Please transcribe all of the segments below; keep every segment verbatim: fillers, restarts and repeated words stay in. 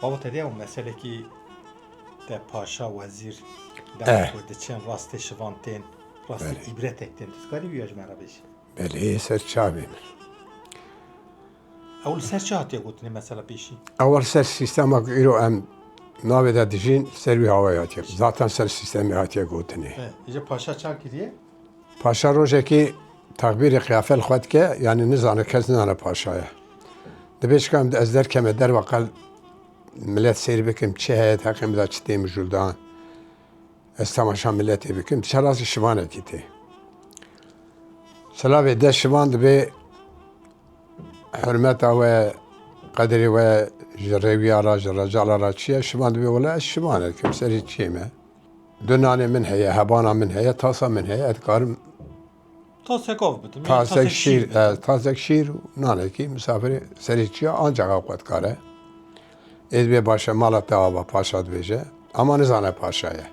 Baba, te dî ew meselekî te paşa, wezîr, Eh. dema ku diçin rastê şivan tên, rastê Belê. îbretek tên. Tu dikarî wî ya ji me re bêjî? Belê, ser çavê min. Ew li ser çi hatiye gotinê mesela pêşî? Ew li ser sîstema ku îro em navê de dijîn, ser wî hawayê hatiye. Zaten ser sîstemê hatiye gotinê. Eh, îca paşa ça kiriye? Paşa rojekî texbîrê qiyafel xwe dike, yanî nizane kes nizane paşa ye. Dibê çika em ez derkeme derve qel milet seyr bikim, çi heye, heqê min de çi tê mijûldan. Ez temaşa miletê bikim, diçe rastî şivanekî tê. Silavê de şivan dibê hurmeta we, qedrê we ji rêwiya re, ji recala re çi ye? Şivan dibê wele ez şivanekim, serê çiyê me. Du nanê min heye, hebana min heye, tasa min heye, ez dikarim Tasek av bidim, yanî tasek tasek şîr, şîr bidim. E, tasek şîr û nanekî misafirê serê çiya ancak ew qet kare. Ê dibê baş e, mala te ava, paşa dibêje. Ama nizane paşa ye.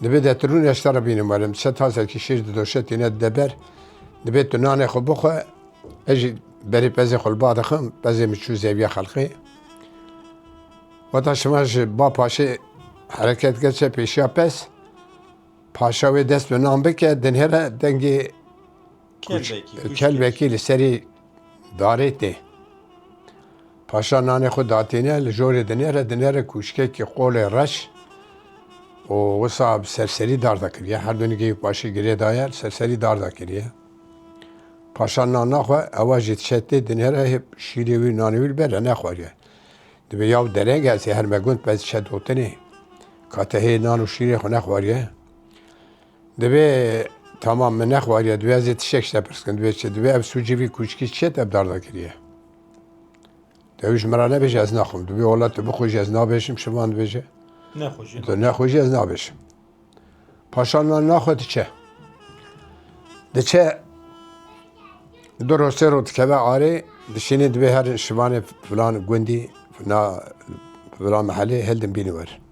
Dibê de tu rûne ji te re bînim werim. Diçe tasekî şîr didoşe tîne dide ber. Dibê tu nanê xwe bixwe. Ez jî berî pezê xwe li ba dixim. Pezê min çû zeviya xelqê. Weta şima ji ba paşê hereket ke çe pêşiya pez. Paşa wê dest bi nan bike, dinêre dengê Kelbekî, kuçkî. Kelbekî li serî darê tê. Paşa nanê xwe datîne, li jorê dinêre, dinêre kuçkekî qolê reş û wisa bi serserî dar dakiriye. Her du nigê paşê girê daye, li serserî dar dakiriye. Paşa nan naxwe, ewa jî diçe tê dinêre, hê şîrê wî, nanê wî li ber re nexwariye. Dibê yaw dereng e, ez ê herime gund, ez çe dotinê. Ka te hê nan û şîrê xwe nexwariye. Dibê, tamam, min nexwariye, dibê ez ê tiştek ji te pirs kim. Dibê çi? Dibê ev sûcê vî kuçkî çi ye te bi dar de kiriye? Te wî ji min re nebêje, ez naxwim. Dibê wela tu bixwe jî ez nabêjim, şivan dibêje. Nexwe jî Tu nexwe jî ez nabêjim. Paşa nan naxwe diçe. Diçe du roj sê roj dikeve arê, dişînê dibê herin şivanê filan gundî, fina-, filan mehelê hildin bînin werin.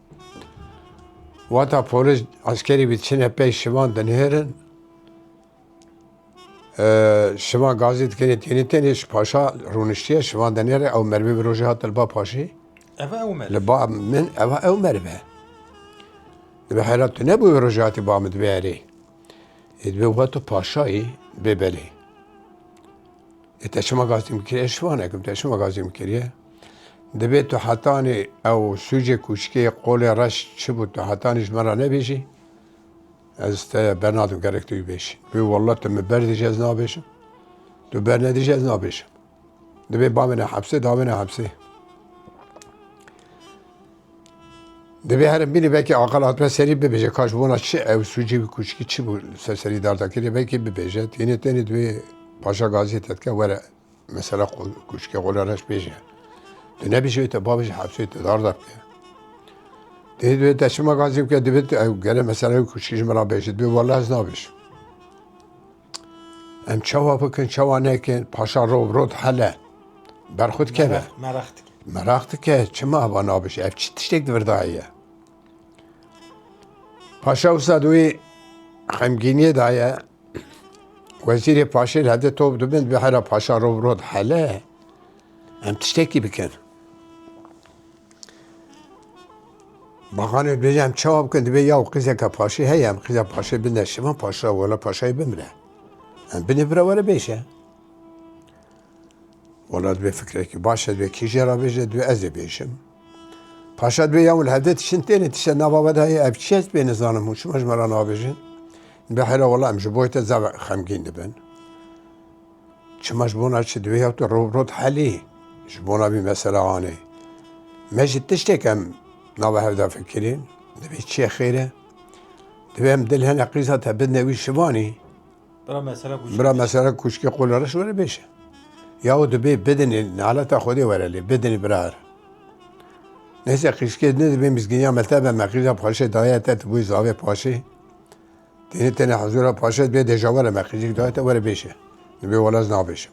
Wata polîs eskerî wî diçine pey şivan dinihêrin. E, şivan gazî dikinê tênê tênê ji paşa rûniştiye, şivan dinêre ew merivê bi rojê hat li ba paşê. Ev e ew meriv? Li ba min, ev e ew meriv e. Dibê heyra tu nebû bi rojê hatî ba min dibê erê. Ê dibê wa tu paşa yî, dibê belê. Ê te çima gazî min kiriye? Ez şivanekim, te çima gazî min kiriye? Dibê tu hetanî ew sûcê kûçikê qolê reş çi bû, tu hetanî ji min re nebêjî. Ez te bernadim, gerek tu wî bêjî. Dibê wela tu min berdî jî ez nabêjim. Tu bernedî jî ez nabêjim. Dibê bamêne hepsê, damêne hepsê. Dibê herin bînî belkî aqil hatime serî bibêje, ka ji bona çi ew sûcê wî kûçikî çi bû ser serî dar dakiriye, belkî bibêje. Tênê tênê dibê paşa gazî te dike were mesela qo-, kûçikê qolê reş bêje. Tu nebêjî wê te bavêje hepsê te dar da bike. Dibê dibê te çima gazî bike, dibê tu ew gere mesela ew kûçikî ji min re bêje. Dibê wela ez nabêjim. Em çawa bikin, çawa nekin, paşa ro bi ro dihele. Ber xwe dikeve. Meraq, meraq dike. Meraq dike, çima heva nabêje? Ev çi tiştek di vir de heye? Paşa wisa di wî xemgîniyê de ye. Wezîrê paşê li hevdê top dibin, dibê hera paşa ro bi ro dihele. Em tiştekî bikin. Baxanê dibêje em çawa bikin, dibê yaw qîzeke paşê heye, em qîza paşê bidine şivan, paşa wela paşayê bimire. Em binê bira were bêje. Wela dibê fikrekî baş e, dibê kî jê re bêje, dibê ez ê bêjim. Paşa dibê yaw li hevdê tiştin têne, tişte nava we de heye, ev çi ye ez dibê nizanim, hûn çima ji me re nabêjin? Dibê heyra wela em ji boyê te zaf xemgîn dibin. Çima ji bona çi dibê ya tu rov rot helî? Ji bona vî mesela anê. Me jî tiştek em nava hev de fikirîn. Dibê çi ye xêr e? Dibê em dil hene qîza te bidine wî şivanî. Bira mesela kûçkê. Bira mesela kûçkê qolê reş were bêje. Yaw dibê bidinê, naleta Xwedê were lê, bidinê bira. Neyse qîzkê ne dibê mizgîniya me te be, me qîza paşê daye te, tu bûyî zavê paşê. Tênê têne hezûra paşê dibê dêja were me qîzîk daye te were bêje. Dibê wela ez nabêjim.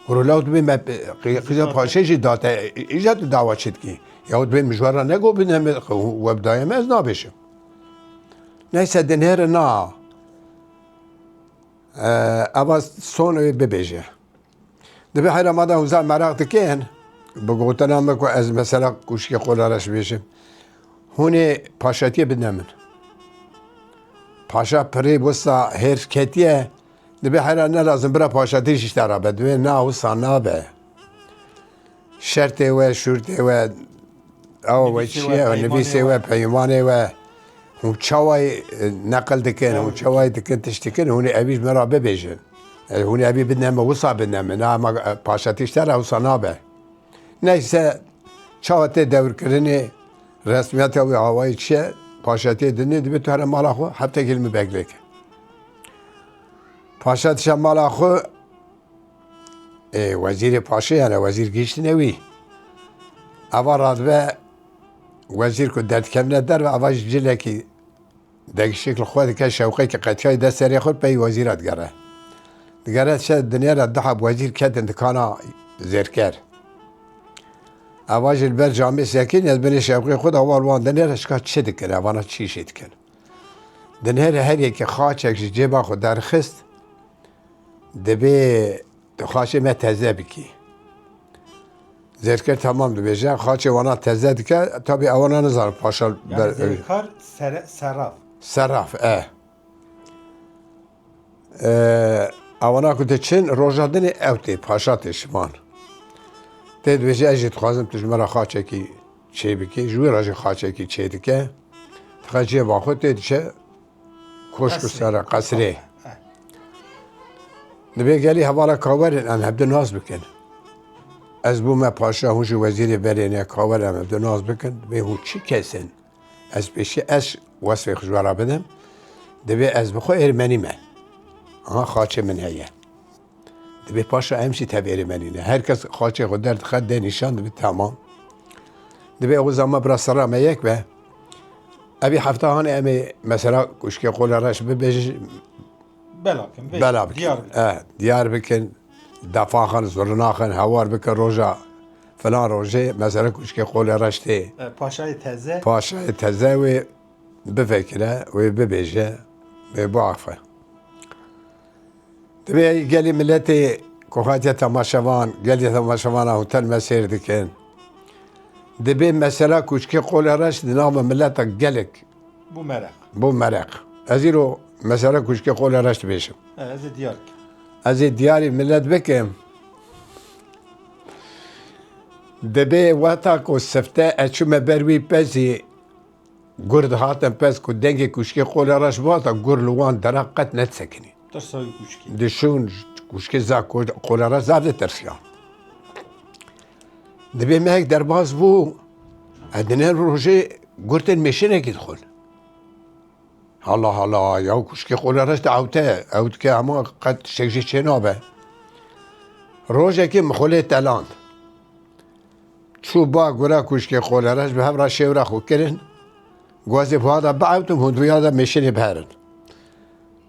Hûrû law dibê me qî-, qîza paşê jî da te, îja tu dawa çi dikî? Yaw dibê mijwara ne go bine me, we bi daye me ez nabêjim. Neyse dinêre na. E, eva son wê bibêje. Dibê heyra ma da hûn zaf meraq dikin. Bi gotina min ku ez mesela kuşkê Qolera ji bêjim. Hûn ê paşatiyê bidine min. Paşa pirê wisa hêr ketiye, dibê hera ne lazim bira paşatî ji te re be. Dibê na wisa nabe. Şertê we, şûrtê we, ew we Nivîsê çi we, ye, nivîsê we, peymanê we. Peymanê we. Hûn çawayê, e, neqil dikin, hûn çawayê dikin, tişt dikin, hûn ê evî ji me re bibêjin. E, hûn ê evî bidine min, wisa bidine min. Na, ma, e, paşatî ji te re wisa nabe. Neyse, çawa tê dewrkirinê, resmiyeta wî awayî çi ye, paşatiyê dinê, dibê tu here mala xwe, heftekê li min beglê ke. Paşa dişe mala xwe, ê, wezîrê paşê, yani wezîr gihîştine wî. Eva radibe, wezîr ku derdikevine derve, eva ji cilekî degişik li xwe dike, şewqekî qetiyayî dest serê xwe, pey wezîra digere. Digere, dişe dinêre du heb wezîr ketin dikana zêrker. Eva jî li ber camê sekîn, ez binê şewqê xwe de wan wan dinêre, şika çi dikin, evana çi işê dikin. Dinêre her yekê xaçek ji cêba xwe derxist, dibê tu xaçê me teze bikî. Zêrker temam dibêje, xaçê wana teze dike, tabî ewana nizanin paşa Yani ber-, zêrkar sere-, seraf. Seraf, e. E, ewana ku diçin, roja dinê ew tê, paşa tê şivan. Tê dibêje, ez jî dixwazim tu ji me re xaçekî çê bikî, ji wî re jî xaçekî çê dike. Dixe cêba xwe tê diçe, koşk û Qesrê. Sere, qesrê. Eh. Dibê gelî hevala kawerin em hevdu nas bikin. Ez bûme paşa, hûn jî wezîrê berê ne, kawer em hevdu nas bikin. Dibê hûn çi kes in? Ez pêşî ez wesfê xwe ji we re bidim. Dibê ez bi xwe Ermenî me. Aha xaçê min heye. Dibê paşa em jî tev Ermenî ne. Her kes xaçê xwe derdixe, dê nîşan, dibê temam. Dibê ew zama bira sera me yek be. Evî hefta hanê em ê mesela kuşkê Qolê Reş bibêjin. Bela bikin, bê, Bela bikin. Diyar bikin. Eh, diyar bikin. Defa xin, zurna xin, hewar bikin roja filan rojê, mesela kuşkê Qolê Reş tê. E, paşayê teze. Paşayê teze wê bivekire, wê bibêje, wê biafe. Dibê gelî miletê ku hatiye temaşevan, gelî temaşevana hûn telme seyr dikin. Dibê mesela kuşkê Qolê Reş di nava mileta gelek Bû mereq. Bû mereq. Ez îro mesela kuşkê Qolê Reş dibêjim. E, ez ê diyar kim. Ez ê diyarî milet bikim. Dibê wexta ku sifte ez çûme ber wî pezî, gur dihatin pez ku dengê kuşkê Qolê Reş bihata, gur li wan dera qet nedisekinî. Tirsa wî kuşkê. Dişûn kuşkê za Qolê Reş zaf ditirsiya. Dibê mehek derbas bû, e, dinên rojê gurtên mêşinekî dixwin. Hala hala, ya kuşkê Qolê Reş de ewte, ew dike hema qet tiştek jê çê nabe. Rojekê mixulê teland. Çû ba gura kuşkê Qolê Reş bi hev re şêwra xwe kirin. Guazê buha de biewtin, hûn duya de mêşinê biherin.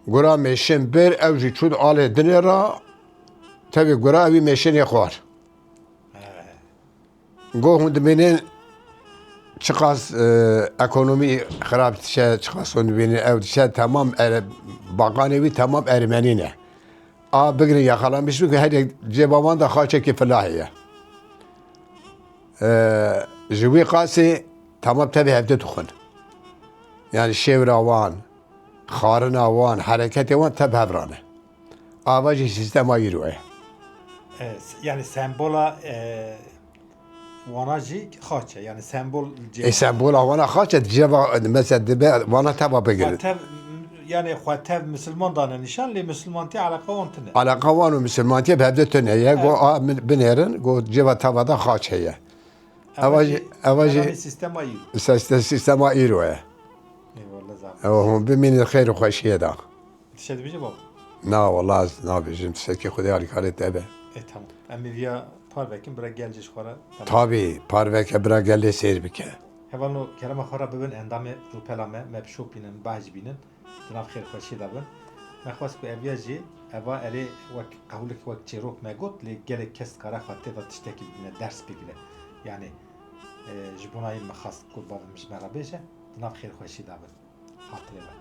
Gura mêşin bir, ew jî çû alê dinê re, tevî gura ewî mêşinê xwar. Go hûn dibînin çiqas, e, ekonomî xirab dişe, çiqas hûn dibînin ew dişe, temam ere-, baqanê wî temam Ermenî ne. A bigirin yaxalamiş bikin, her yek cêba wan de xaçekî fila heye. E, ji wî qasî temam tevî hevdî dixwin. Yani şêwra wan, xarina wan, hereketê wan tev hev re ne. Ava jî sîstema îro ye. E, s-, yani sembola, e, wana jî xaç e, yani sembol cê- E, sembola wana xaç e, ceva, mesela dibe wana teva bigirin. Xwe tev, yani xwe tev misilman dane nîşan, lê misilmantî eleqa wan tune. Eleqa wan û misilmantî bi hevde tune ye. Go Evet. a min-, binêrin, go ceva teva da xaç heye. Eva Eva jî, jî, eva jî beramê sîstema îro. sîste-, sîstema îro ye. Eyvallah, zahmet. Ew hûn bimînin xêr û xweşiyê de. Tişe dibêje baba? Na, wela ez nabêjim, tiştekî Xwedê alîkarê te be. E, tamam. Em ê viya par vekin, bira gel jî ji xwe re. Tamam. Tabî, par veke bira gel lê seyr bike. Hevalno kerema xwe re bibin endamê rûpela me, me bişopînin, behc bînin, di nav xêrxweşiyê de bin. Me xwest ku eviya jî, eva erê wek qewlik, wek çêrok me got, lê gelek kes dikare xwe tê de tiştekî bibîne, ders bigire. Yani, e, ji bona yî me xwest ku bavê min ji me re bêje, di nav xêrxweşiyê de bin. Xatirê me.